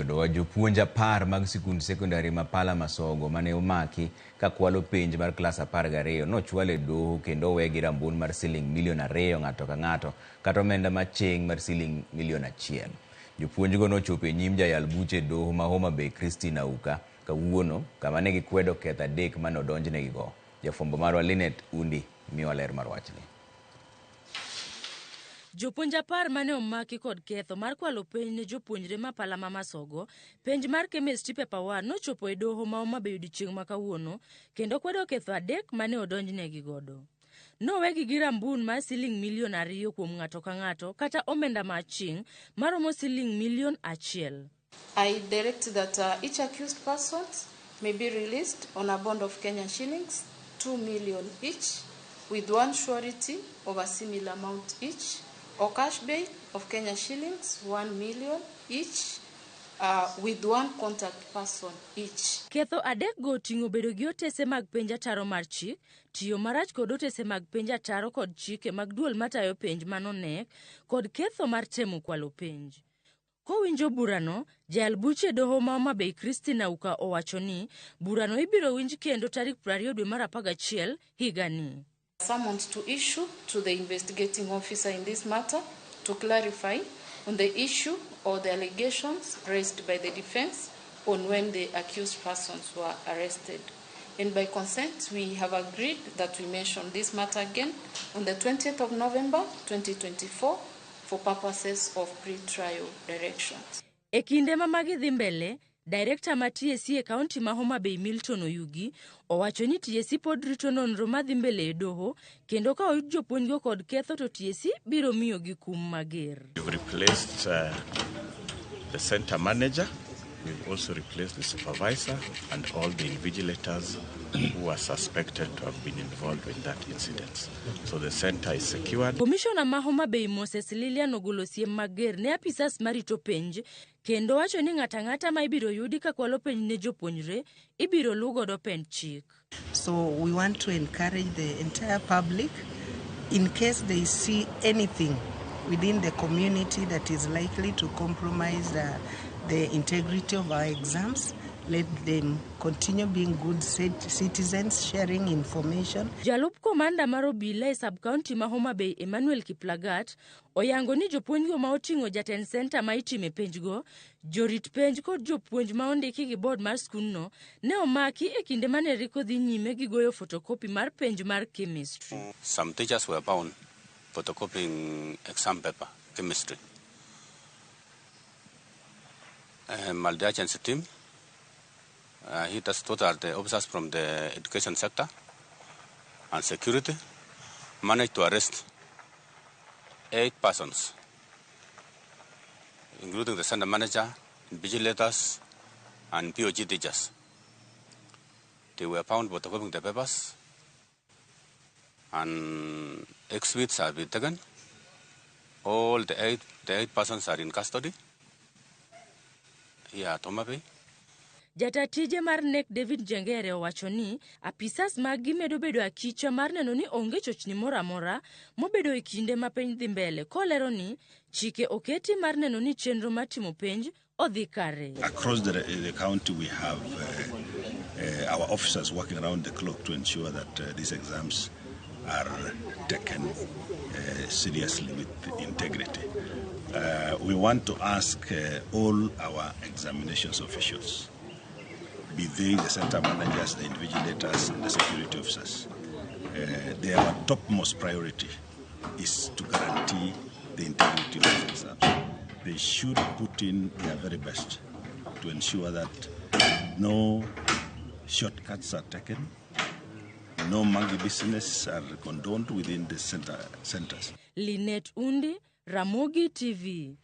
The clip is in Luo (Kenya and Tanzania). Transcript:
Jodowa jopuonj 10 mag sikund sekondari ma Pala Masogo mane omaki ka kwalo penj mar klas 12 nochwal e doho kendo owegi rambun mar siling milion 2 ng'ato ka ng'ato kata omenda maching' mar siling milion 1. Jopuonjgo nochopo e nyim jayal buche e doho ma Homa Bay Christine Auka kawuono kama ne gikwedo ketho 3 mane odonjnegigo. Jafwambo marwa Linet Undi miyowa ler mar wachni. Jopuonj 10 mane omaki kod ketho mar kwalo penj ne jopuonjre ma Pala ma Masogo, penj mar Chemistry Paper 1 nochopo e doho ma Homa Bay odiechieng' ma kawuono kendo kwedo ketho 3 mane odonjnegi godo. Nowegi gi rambun mar siling milion 2 kuom ng'ato ka ng'ato kata omenda ma aching' maromo siling milion 1. I direct that each accused person may be released on a bond of Kenya shillings 2 million each, with one surety of a similar amount each, or cash bail of Kenya shillings 1 million each, with one contact person each. Ketho 3 go oting'o bedo gi otese mag penj ataro mar chik, tiyo marach kod otese mag penj ataro kod chike mag duol matayo penj manonek, kod ketho mar temo kwalo penj. Kowinjo burano, jayal buche doho ma Homa Bay Christine Auka owacho ni burano ibiro winj kendo tarik 20 dwe mar 11 higani. Summoned to issue to the investigating officer in this matter to clarify on the issue or the allegations raised by the defense on when the accused persons were arrested. And by consent, we have agreed that we mention this matter again on the 20th of November 2024 for purposes of pre-trial directions. E kinde ma magi dhi mbele, Director ma TSC e kaunti ma Homa Bay Milton Oyugi owacho ni TSC pod rito nonro madhi mbele e doho kendo ka oyud jopuonjgo kod ketho to TSC biro miyogi kum mager. We've replaced the center manager, we've also replaced the supervisor and all the invigilators who are suspected to have been involved in that incident. So the center is secured. Commissioner ma Homa Bay Moses Lilian ogolo siem mager ne apisas marito penj kendo wacho ni ng'ato ang'ata ma ibiro yudi ka kwalo penj ne jopuonjre ibiro luw godo pend chik. So we want to encourage the entire public, in case they see anything within the community that is likely to compromise the integrity of our exams, let them continue being good citizens, sharing information. Jalup komanda mar obila e sub-county ma Homa Bay Emmanuel Kiplagat oyango ni jopuonjgo ma oting'o jatend senta ma itime penjgo, jorit penj kod jopuonj ma ondiki gi board mar skundno ne omaki e kinde mane riko dhi nyime gi goyo photocopy mar penj mar chemistry. Some teachers were found photocopying exam paper, chemistry. Multi-agency team, he does total the officers from the education sector and security, managed to arrest 8 persons, including the center manager, invigilators, and POG teachers. They were found photocopying the papers, and exhibits have been taken. All the eight persons are in custody here at Homa Bay. Jata tije mar KNEC David Njengere owacho ni apisas maggi medo bedo akicha mar neno ni onge chochni moro amora mobedo e kinde ma penj dhi mbele, kolero ni chike oketi mar neno ni chenro mar timo penj odhi kare. Across the county we have our officers working around the clock to ensure that these exams are taken seriously with integrity. We want to ask all our examinations officials, be they the center managers, the invigilators, and the security officers, their topmost priority is to guarantee the integrity of the exams. They should put in their very best to ensure that no shortcuts are taken, no monkey business are condoned within the centers. Lynette Undi, Ramogi TV.